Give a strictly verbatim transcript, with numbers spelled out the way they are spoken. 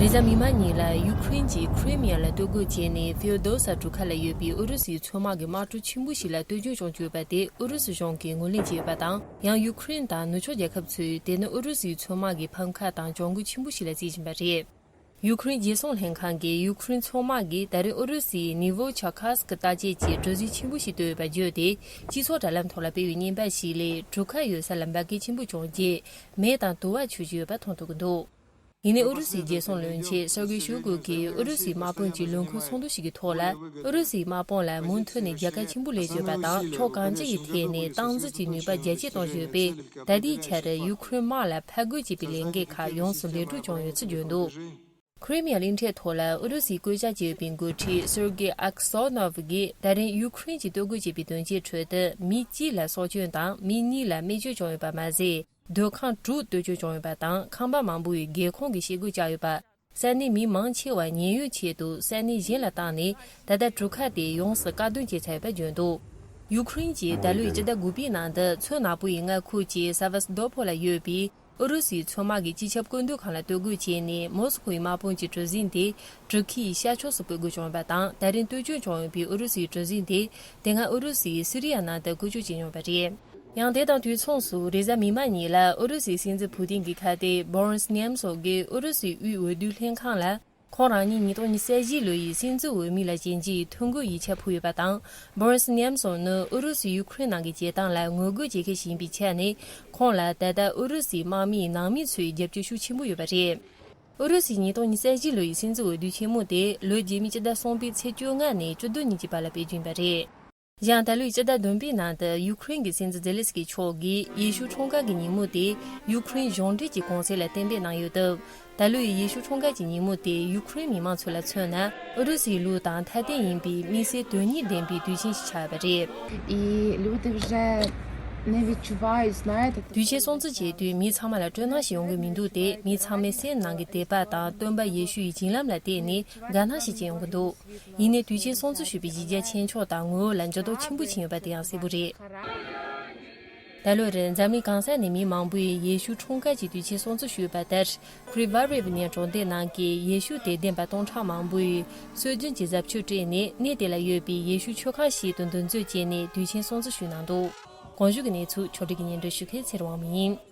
རེས་གཟའ་མིག་དམར་ཉིན་ལ་ཡུ་ཁུ་རེན་གྱིས་ཁི་རི་མི་ཡ་ལ་སྟོད་རྒོལ་བྱས་ནས་ཧྥེའོ་རྡོ་ས་གྲུ་ཁ་ལ་ཡོད་པའི་ཨུ་རུ་སུའི་མཚོ་དམག་གི་དམག་གྲུ་ཆེན་པོ་ཞིག་ལ་སྟོད་སྐྱོན་བྱུང་ཡོད་པ་དེ་ཨུ་རུ་སུ་གཞུང་གིས་ངོས་ལེན་བྱས་ཡོད་པ་དང་། ཡང་ཡུ་ཁུ་རེན་དང་ནུབ་ཕྱོགས་རྒྱལ་ཁབ་ཚོས་དེ་ནི་ཨུ་རུ་སུའི་མཚོ་དམག་གི་ཕམ་ཁ་དང་གྱོང་གུན་ཆེན་པོ་ཞིག་ལ་བརྩིས་བཞིན་པ་རེད། ཡུ་ཁུ་རེན་རྒྱལ་སྲུང་ལྷན་ཁང་གིས་ཡུ་ཁུ་རེན་མཚོ་དམག་གིས་ད་རེས་ཨུ་རུ་སུའི་ནི་ཝོ་ཆ་ཁ་སི་ཀི་རྟ་དཔྱད་ཀྱི་གྲུ་གཟིངས་ཆེན་པོ་ཞིག་བཏོད་ཡོད་པ་བརྗོད་དེ། སྤྱི་ཚོགས་དྲ་ལམ་ཐོག་ལ་སྤེལ་བའི་བརྙན་པར་ཞིག་ལས། གྲུ་ཁ་ཡོད་ས་ལ་འབར་གས་ཆེན་པོ་བྱུང་རྗེས། མེ་དང་དུ་བ་མཆོད་ཀྱི་ཡོད་པ་མཐོང་ཐུབ་ཀྱི་འདུག་ཡིན་ནའི་ཨུ་རུ་སུའི་རྒྱལ་སྲུང་བློན་ཆེན་སེར་གེ་ཤོ་གུ་གིས་ཨུ་རུ་སུའི་དམག་དཔུང་གི་ལུང་ཁུག་ཚོགས་འདུ་ཞིག་གི་ཐོག་ལ། ཨུ་རུ་སུའི་དམག་དཔུང་ལ་མུ་མཐུད་ནས་རྒྱལ་ཁ་ཆེན་པོ་ལེན་བཞིན་ཡོད་པ་དང་། ཕྱོགས་གང་ཅིའི་ཐད་ནས་སྟངས་འཛིན་གྱི་ནུས་པ་རྒྱ་སྐྱེད་གཏོང་བཞིན་ཡོད་པས། ད་ལྟའི་ཆར་ཡུ་ཁུ་རེན་དམག་ལ་ཕར་རྒོལ་བྱེད་པའི་ལས་འགན་ཁག་ཡོངས་སུ་ལེགས་གྲུབ་བྱུང་ཡོད་ཚུལ་བརྗོད་འདུག་ཁི་རི་མི་ཡ་གླིང་ཕྲན་ཐོག་ལ་ཨུ་རུ་སུའི་བཀོད་ཁྱབ་བྱས་ཡོད་པའི་འགོ་ཁྲིད་སེར་གེ་ཨག་སོ་ནོ་ཝ་གིས་ད་རིང་ཡུ་ཁུ་རེན་གྱིས་སྟོད་རྒོལ་བྱས་པའི་དོན་རྐྱེན་ཁྲོད་དུ། མི་གཅིག་ལ་སྲོག་སྐྱོན་དང་མི་གཉིས་ལ་རྨས་སྐྱོན་བྱུང་ཡོད་པ་མ་ཟད། སྡོད་ཁང་དྲུག་སྟོད་སྐྱོན་བྱུང་ཡོད་པ་དང་། ཁང་པ་མང་པོ་ཡི་སྒེའུ་ཁུང་གི་ཤེལ་སྒོ་བཅག་ཡོད་པ། ས་གནས་མི་མང་ཆེ་བ་ཉེན་གཡོལ་ཆེད་དུ་ས་གནས་གཞན་ལ་བཏང་ནས། ད་ལྟ་གྲུ་ཁ་དེ་ཡོངས་སུ་བཀག་སྡོམ་བྱས་ཚར་ཡོད་པ་བརྗོད་འདུག་ཡུ་ཁུ་རེན་གྱིས་ད་ལོའི་སྤྱི་ཟླ་དགུ་པའི་ནང་དུ་མཚོ་ནག་པོ་ཡི་མངའ་ཁུལ་གྱི་ས་ཝ་སི་ཏོ་ཕོལ་ལ་ཡོད་པའི་ཨུ་རུ་སུའི་མཚོ་དམག་གི་སྤྱི་ཁྱབ་བཀོད་འདོམས་ཁང་ལ་སྟོད་རྒོལ་བྱས་ནས། མོ་སི་ཁོའི་དམག་དཔུང་གི་གྲུ་གཟིངས་དེ་གྲུ་ཁའི་ཤར་ཕྱོགས་སུ་སྤོ་སྒོ་བྱུང་ཡོད་པ་དང་། ད་རིང་སྟོད་སྐྱོན་བྱུང་ཡོད་པའི་ཨུ་རུ་སུའི་གྲུ་གཟིངས་དེ་དེ་སྔ་ཨུ་རུ་སུས་སི་རི་ཡ་ནང་དུ་བཀོལ་སྤྱོད་བྱས་མྱོང་བ་རེད། ཡང་དེ་དང་དུས་མཚུངས་སུ། རེས་གཟའ་མིག་དམར་ཉིན་ལ་ཨུ་རུ་སུའི་སྲིད་འཛིན་ཕུ་ཏིན་གྱི་ཁ་གཏད་བོ་རིས་ནེམ་སོབ་ཀྱིས་ཨུ་རུ་སུའི་དབུས་འོས་བསྡུ་ལྷན་ཁང་ལ། ཁོང་རང་ཉིད་ཉིས་སྟོང་ཉི་ཤུ་རྩ་བཞི་ལོ་ཡི་སྲིད་འཛིན་འོས་མི་ལ་བྱིན་རྗེས་ཐོ་འགོད་ཡིག་ཆ་ཕུལ་ཡོད་པ་དང་། བོ་རིས་ནེམ་སོབ་ནི་ཨུ་རུ་སུས་ཡུ་ཁུ་རེན་ནང་གི་རྒྱལ་ཐང་ལ་ངོ་རྒོལ་བྱེད་མཁན་ཞིག་ཡིན་པའི་ཆ་ནས། ཁོང་ལ་ད་ལྟ་ཨུ་རུ་སུའི་དམག་མིའི་ནང་མི་ཚོའི་རྒྱབ་སྐྱོར་ཤུགས་ཆེན་པོ་ཡོད་པ་རེད། ཨུ་རུ་སུའི་ཉིས་སྟོང་ཉི་ཤུ་རྩ་བཞི་ལོ་ཡི་སྲིད་འཛིན་འོས་བསྡུ་ཆེན་མོ་དེ་ལོ་རྗེས་མའི་སྤྱི་ཟླ་གསུམ་པའི་ཚེས་བཅོ་ལྔ་ནས་བཅུ་བདུན་ཉིན་གྱི་བར་ལ་སྤེལ་རྒྱུ་ཡིན་པ་རེད། ཡང་ད་ལོའི་སྤྱི་ཟླ་བདུན་པའི་ནང་དུ་ཡུ་ཁུ་རེན་གྱི་སྲིད་འཛིན་ཛེ་ལེ་སི་ཀི་མཆོག་གིས་ཡེ་ཤུ་འཁྲུངས་སྐར་གྱི་ཉིན་མོ་དེ་ཡུ་ཁུ་རེན་གཞུང་འབྲེལ་གྱི་གུང་སེང་ལ་གཏན་འབེབས་གནང་ཡོད་སྟབས། ད་ལོའི་ཡེ་ཤུ་འཁྲུངས་སྐར་གྱི་ཉིན་མོ་དེ་ཡུ་ཁུ་རེན་མི་མང་ཚོ་ལ་མཚོན་ན། ཨུ་རུ་སུའི་ལུགས་དང་ཐ་དད་ཡིན་པའི་དམིགས་བསལ་དོན་སྙིང་ལྡན་པའི་དུས་ཆེན་ཞིག་ཆགས་ཡོད་པ་རེད། И люди уже не відчувають, знаєте, དུས་ཆེན་སྲུང་བརྩི་བྱེད་དུས་མི་ཚང་མ་ལ་སྤྲོ་སྣང་ཞིག་ཡོང་གི་མི་འདུག་སྟེ། མི་ཚང་མའི་སེམས་ནང་གི་དད་པ་དང་སྟོན་པ་ཡེ་ཤུ་ཡི་བྱིན་རླབས་ལ་བརྟེན་ནས་དགའ་སྣང་ཞིག་སྐྱེ་ཡོང་གི་འདུག་ཡིན་ནའི་དུས་ཆེན་སྲུང་བརྩི་ཞུ་བའི་གཞི་རྒྱ་ཆེ་ཕྱོགས་དང་ངོ་བོ་ལ་འགྱུར་ལྡོག་ཆེན་པོ་ཕྱིན་ཡོད་པ་དེ་ཡང་གསལ་པོ་རེད། ད་ལོར་འཛམ་གླིང་གང་ས་ནས་མི་མང་པོས་ཡེ་ཤུ་འཁྲུངས་སྐར་གྱི་དུས་ཆེན་སྲུང་བརྩི་ཞུས་པ་ལྟར། Kyiv་རི་བ་ནས་གྲོང་སྡེ་ནང་གི་ཡེ་ཤུ་དད་ལྡན་པ་སྟོང་ཕྲག་མང་པོས་སྲོལ་རྒྱུན་གྱི་གཟབ་མཆོར་སྤྲས་ནས། གནས་དེ་ལ་ཡོད་པའི་ཡེ་ཤུ་ཆོས་ཁང་ཞིག་ཏུ་འདུ་འཛོམས་བྱས་ནས་དུས་ཆེན་སྲུང་བརྩི་ཞུས་གནང་འདུག་གོང་ཞུས་ཀྱི་གནས་ཚུལ་ཕྱོགས་སྒྲིག་གིས་སྙན་སྒྲོན་ཞུ་མཁན་ཚེ་རིང་དབང་མོ་ཡིན།